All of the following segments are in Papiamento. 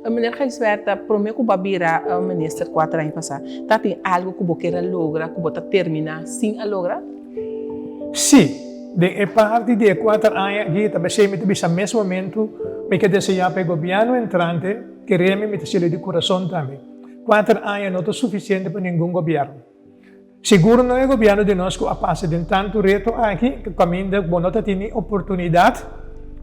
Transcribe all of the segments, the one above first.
Meneer Gijsbertha, promé ku bo a bira minister kuater aña pasá, ta tin algu ku bo kier a logra ku bo ta terminá sin a logra? Sí. Den e parti di e kuater aña aki ta besei mi ta bisa mes momentu mi ke deseá pa e gobièrnu entrante kere mi, mi ta sili di kurason tambe. Kuater aña no ta sufisiente pa ningun gobièrnu. Sigur no e gobièrnu di nos ku a pasa den tantu reto aki ku kaminda bo no ta tin ni oportunidat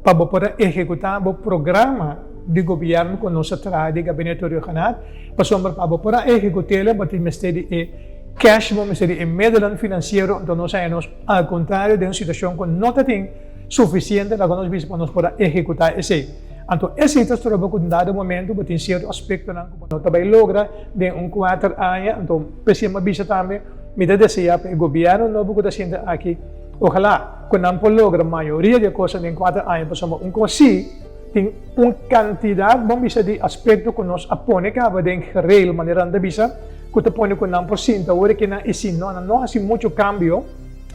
pa bo por a ehekutá bo programa di gobièrnu ku nos a traha di Gabinete Rhuggenaath, pasobra pa bo por a ehekut'el bo tin mester di e cash, bo mester di e medelnan finansiero, anto nos haña nos al kontrario den un situashon ku no ta tin sufisiente laga nos bisa pa nos por a ehekutá esei. Anto esei ta stroba ku den dado momento bo tin sierto aspektonan ku bo no ta bai logra den un kuater aña, anto p'esei mi a bisa tambe mi ta deseá pa e gobièrnu nobo ku ta sinta aki, ojalá ku nan por logra mayoria di e kosnan den kuater aña, pasobra un kos sí, tin un kantidat, bon bisa, di aspekto ku nos a pone kaba den gereel, manera nan ta bisa, ku ta pone ku nan por sinta ora ke nan e si no, nan no hasi muchu kambio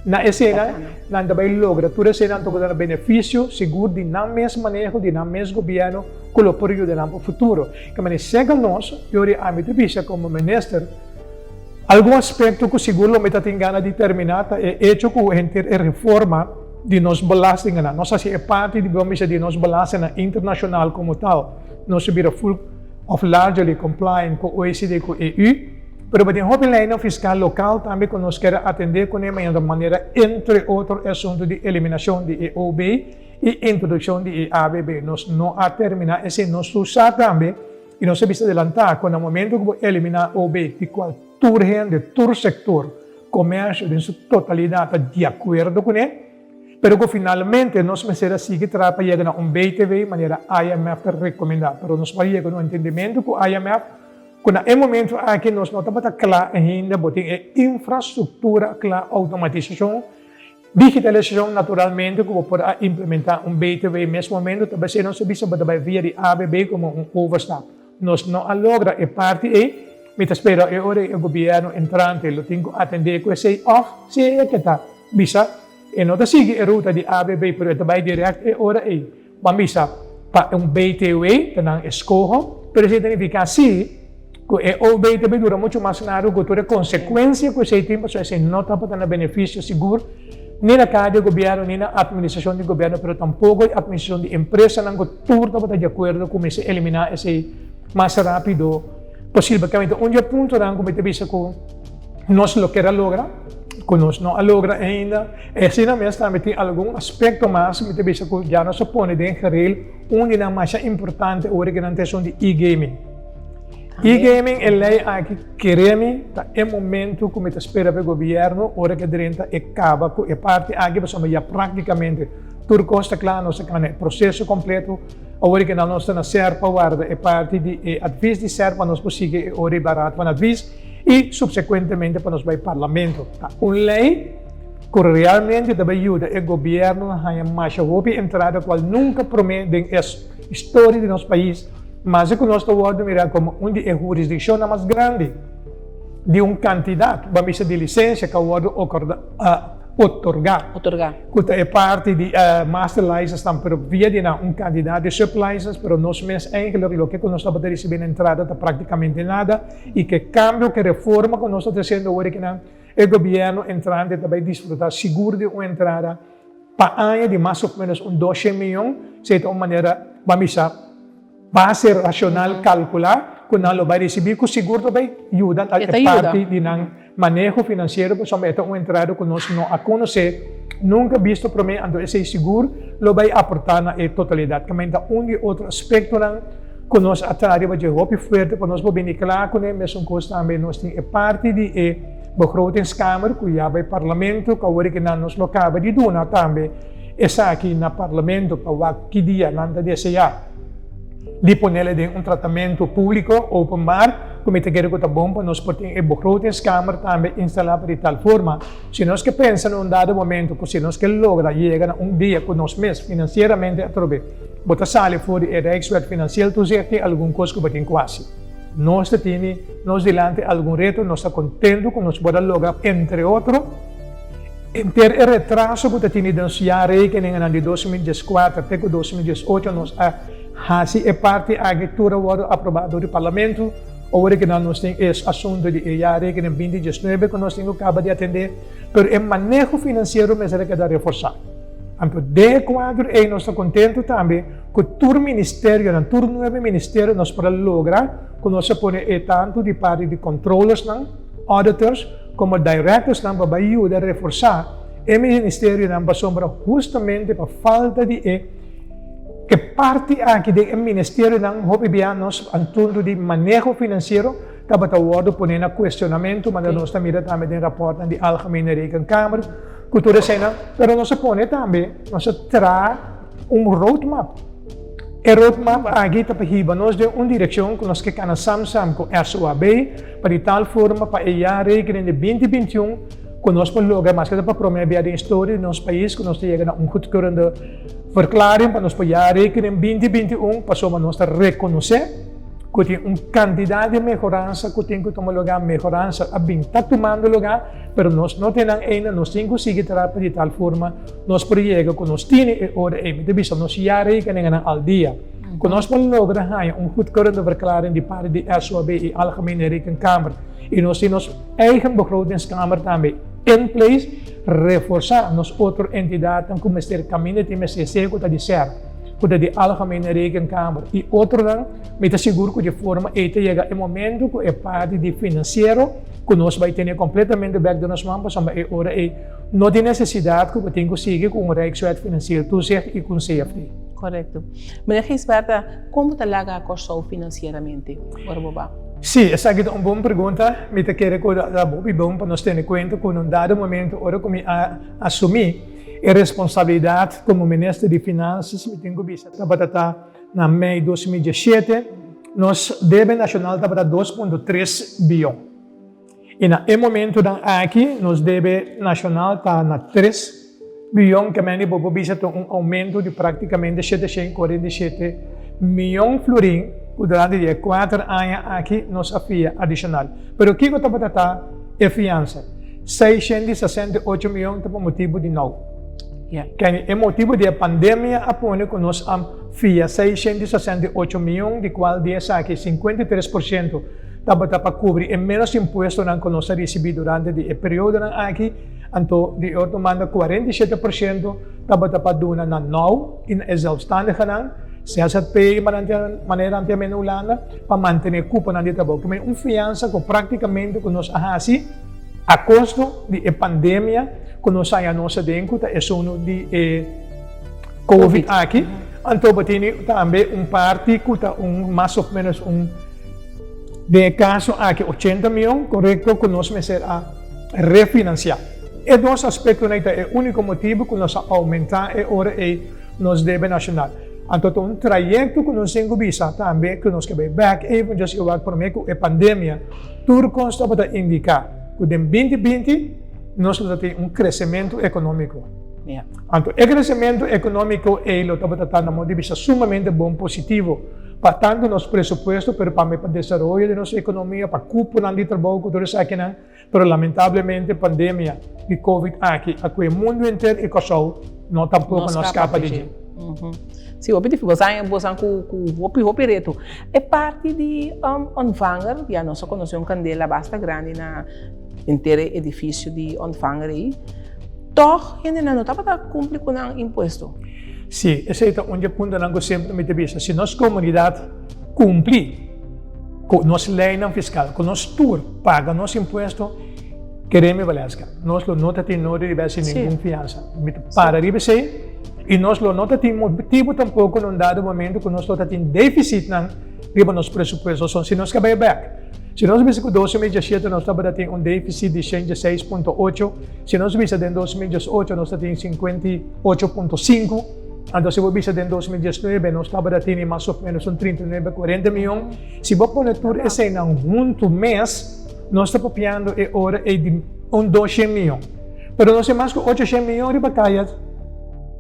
na eseinan, nan ta bai logra tur eseinan, anto ku ta na benefisio sigur di nan mes maneho, di nan mes gobièrnu, ku lo por yuda nan pa futuro. Ke manera segun nos, Yori ami ta bisa komo minister, algun aspekto ku sigur lo mi ta tin gana di terminá ta e echo ku henter e reforma di nos belastingennan. Nos hasi e parti di bon bisa di nos belastingnan internashonal komo tal, nos a bira full òf largely compliant ku OECD ku EU, pero bo tin hopi leinan fiskal lokal tambe ku nos kere atendé kuné mañana manera entre otro e asuntu di eliminashon di e OB, E introdukshon di e ABB nos no a terminá esei nos tur sa tambe i nos a bisa delantá ku na momento ku bo eliminá OB di kual tur hende, tur sektor, komersio den su totalidat ta di akuerdo kuné, pero ku finalmente nos mester a sigui traha pa yega na un BTW manera IMF ta rekomendá. Pero nos por a yega na un entendimentu ku IMF ku na e momento aki nos no tabata kla ainda, bo tin e infrastruktura kla, outomatisashon, Digitalisashon naturalmente ku bo por a implementá un BTW mes momento ta bas'é nos a bisa bo ta bai via di ABB komo un overstap. Nos no a logra e parti ei, mi ta spera e ora ei e gobièrnu entrante lo tin ku atendé ku esei òf si e ke ta bisa e no ta sigui e ruta di ABB pero e ta bai dirèkt e ora ei Ban bisa pa un BTW ta nan eskoho, pero esei ta nifiká sí ku e OB ta bai dura muchu mas largu ku tur e konsekuensia ku esei tin, pasobra esei no tabata na benefisio sigur ni na kada di gobièrnu ni na atministrashon di gobièrnu, pero tampoko e atministrashon di empresanan ku tur tabata di akuerdo ku mester eliminá esei mas rápido posibel. Kamente un di e puntonan ku mi ta bisa ku nos lo kier a logra, ku nos no a logra ainda. E asina mes tambe tin algun aspekto mas mi ta bisa ku ya nos a pone den gereel, un di nan masha importante ora ku nan ta esun di e-gaming. E-gaming e lei aki kere mi ta e momento ku mi ta spera pa e gobièrnu ora ku e drenta e kaba ku e parti aki pasobra ya praktikamente tur kos ta kla, nos a kana e proseso kompleto, awor ku nan nos ta na ser pa warda e parti di e advis di ser pa nos por sigui e ora riba Raad van Advies i supsekuentemente pa nos bai parlamento. Ta un lei ku realmente ta bai yuda e gobièrnu na haña masha hopi entrada kual nunka promé den e historia di nos pais, maske ku nos ta wòrdu mirá komo un di e hurisdikshonnan mas grandi di un kantidat, ban bisa, di lisensia ku a wòrdu otorgá, ku ta e parti di master license nan, pero via di nan un kantidat di sub license, pero nos mes eigenlik loke ku nos tabata risibí na entrada ta praktikamente nada i ku e kambio, ku e reforma ku nos ta tresiendo awor aki nan, E gobièrnu entrante ta bai disfrutá sigur di un entrada pa aña di mas òf ménos un doshen mion, esei ta un manera, ban bisa, base rashonal kalkulá ku nan lo bai risibí ku sigur ta bai yuda ta e parti di nan maneho finansiero pasobra e ta un entrada ku nos no a konosé nunka bisto promé, anto esei sigur lo bai aportá na e totalidat. Kaminda un di otro aspektonan ku nos a traha riba dje hopi fuerte pa nos por bini kla kuné, mesun kos tambe nos tin e parti di e begrotingskamer ku ya bai parlamento ku awor kinan nos lo kaba di duna tambe esaki na parlamento pa wak ki dia nan ta deseá di ponele den un tratamentu públiko openbaar ku mi ta kere ku ta bon pa nos por tin e begrotingskamer tambe instalá pa di tal forma si nos ke pensa na un dado momento ku si nos ke logra yega na un dia ku nos mes finansieramente atrobe Bo ta sali for di e Rijkswet Financieel Toezicht tin algun kos ku bo tin ku hasi. Nos ta tini nos dilanti algun reto, nos ta kontentu ku nos por a logra entre otro henter e retraso ku ta tini den nos jaarrekeningennan di 2014 te ku 2018 nos a. Hasi e parti aki tur a wòrdu aprobá dor di Parlamento. Ora ku nan nos tin e asuntu di e jaarrekening 2019 ku nos tin ku kaba di atendé, pero e maneho finansiero mester a keda reforsá. Anto den e kuadro ei nos ta kontentu tambe ku tur ministerionan, tur nuebe ministerio nos por a logra ku nos a pone e tantu di parti di controlersnan, auditors, komo directorsnan pa bai yuda reforsá e ministerionan pasobra hustamente pa falta di e E parti aki den e ministerionan hopi bia nos antuntu di maneho finansiero tabata wòrdu pone na kuestionamentu, manera nos ta mira tambe den rapòrtnan di Algemene Rekenkamer ku tur eseinan, pero nos a pone tambe, nos a traha un roadmap. E roadmap aki ta pa hiba nos den un direkshon ku nos ke kana sam sam ku SOAB pa di tal forma pa e jaarrekening di 2021 ku nos por logra maske ta pa promé bia den historia di nos pais ku nos ta yega na un goedkeurende Verklaring pa nos por jaarrekening 2021 pasobra nos ta rekonosé ku tin un kantidat di mehoransa ku tin ku tuma lugá, mehoransa a bin ta tumando lugá, pero nos no tin nan ainda, nos tin ku sigui traha pa di tal forma nos por yega ku nos tini e ora ei. Mi ta bisa nos jaarrekeningennan al dia ku nos por logra haña un goedkeurende verklaring di parti di SOAB i Algemene Rekenkamer i nos tin nos eigen begrotingskamer tambe in place. Reforsá nos otro entidatnan ku mester kaminda tin mester sea ku ta di ser, ku ta di Algemene Rekenkamer i otronan, mi ta sigur ku di forma ei ta yega e momento ku e parti di finansiero ku nos bai tene kompletamente bèk den nos man pasobra e ora ei no tin nesesidat ku bo tin ku sigui ku un Rijkswet Financieel Toezicht i ku un CFT. Korekto. Meneer Gijsbertha, kon bo ta laga Kòrsou finansieramente ora bo ba? Sí, esaki ta un bon pregunta. Mi ta kere ku ta hopi bon pa nos tene kuenta ku na un dado momento ora ku mi a asumí e responsabilidat komo minister di Finansas, mi tin ku bisa tabata ta na mei 2017, nos debe nashonal tabata 2.3 bion. I na e momentunan aki nos debe nashonal ta na 3 bion, ke mende bo por bisa ta un oumento di praktikamente 747 mion florin ku durante di e 4 aña aki nos a fia adishonal. Pero kiko tabata ta e fiansa? 668 mion ta pa motibu di NOW. Kende e motibu di e pandemia a pone ku nos a fia 668 mion, di kual di esaki 53% tabata pa kubri e menos impuestonan ku nos a risibí durante di e periodonan aki, anto di otro banda 47% tabata pa duna na NOW i na e zelfstandigenan, ZZP manera anteriormente na Hulanda, pa mantené kuponan di trabou. Ku un fiansa ku praktikamente ku nos a hasi a kosto di e pandemia ku nos a haña nos aden ku ta esun di e COVID aki. Anto bo tene tambe un parti ku ta un mas of menos un den e kaso aki 80 mion korekto ku nos mester a refinansiá. E dos aspektonan ta e úniko motibu ku nos a oumentá e ora ei nos debe nashonal. Anto ta un trayekto ku nos tin ku bisa tambe ku nos ke bai bèk even just e wak promé ku e pandemia tur kos tabata indiká ku den 2020 nos lo ta tin un kresementu ekonómiko. Anto e kresementu ekonómiko ei lo tabata ta na modo di bisa sumamente bon positivo pa tantu nos presupuesto pero tambe pa desaroyo di nos ekonomia, pa kuponan di trabou ku tur esakinan. Pero lamentablemente pandemia di COVID aki a kue mundu henter i Kòrsou no tampoko no skapa di dje. Sí, hopi difícil. Bosan, bosan ku, ku hopi, hopi reto. E parti di ontvanger, ya nos a konosé un kandela basta grandi na henter e edifisio di ontvanger ei. Tòg hendenan no tabata kumpli ku nan impuesto. Sí, esei ta un di e puntonan ku semper mi ta bisa. Si nos komunidat kumpli ku nos leinan fiskal, ku nos tur paga nos impuesto, keremi Valeska, nos lo no ta tin nodi riba esei ningun fiansa. Mi ta para riba esei i nos lo no ta tin motibu tampoko na un dado momento ku nos lo ta tin defisitnan riba nos presupuesto. So, si nos ke bai bèk, si nos bisa ku 2017 nos tabata tin un defisit di 106.8, si nos bisa den 2018 nos ta tin 58.5, anto si bo bisa den 2019 nos tabata tini mas of menos un 39, 40 mion. Si bo pone tur eseinan huntu mes, nos ta papiando e ora ei di un 200 mion. Pero nos tin mas ku 800 mion riba kaya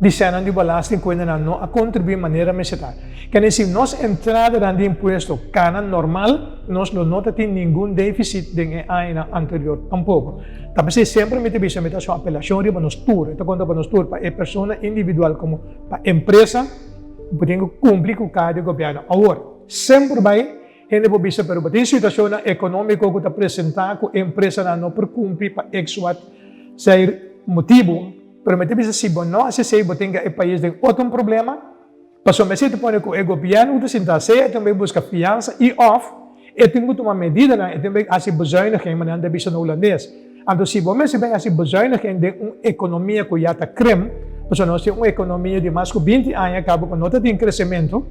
di sènan di belasting ku hendenan no a kontribuí manera mester ta. Kende si nos entradanan di impuesto kana normal, nos lo no ta tin ningun defisit den e añanan anterior tampoko. Ta p'esei semper mi ta bisa mi ta hasi un apelashon riba nos tur, e ta konta pa nos tur, pa e persona individual komo pa empresa. Bo tin ku kumpli ku kada gobièrnu. Awor, semper bai hende por bisa pero bo tin situashonnan ekonómiko ku ta presentá ku empresanan no por kumpli pa eks wat sei motibu. Pero mi ta bisa si bo no hasi esei bo tin e pais den otro un problema. Pasobra mester ta pone ku e gobièrnu ku ta sinta sea e tin bai buska fiansa i òf e tin ku tuma medidanan, e tin bai hasi bezuiniging, manera nan ta bisa na hulandes. Anto si bo mester bai hasi bezuiniging den un ekonomia ku ya ta krem, pasobra nos tin un ekonomia di mas ku binti aña kaba ku no ta tin kresementu,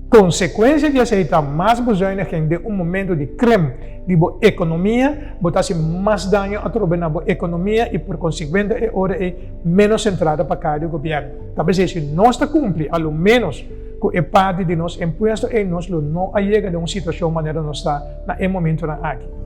konsekuensia di esei ta mas bezuiniging den un momento di krem di bo ekonomia, bo ta hasi mas daño atrobe na bo ekonomia i por konsekuente e ora ei ménos entrada pa kai di gobièrnu. Ta p'esei si nos ta kumpli a lo ménos ku e parti di nos impuesto ei nos lo no a yega den un situashon manera nos ta na e momentunan aki.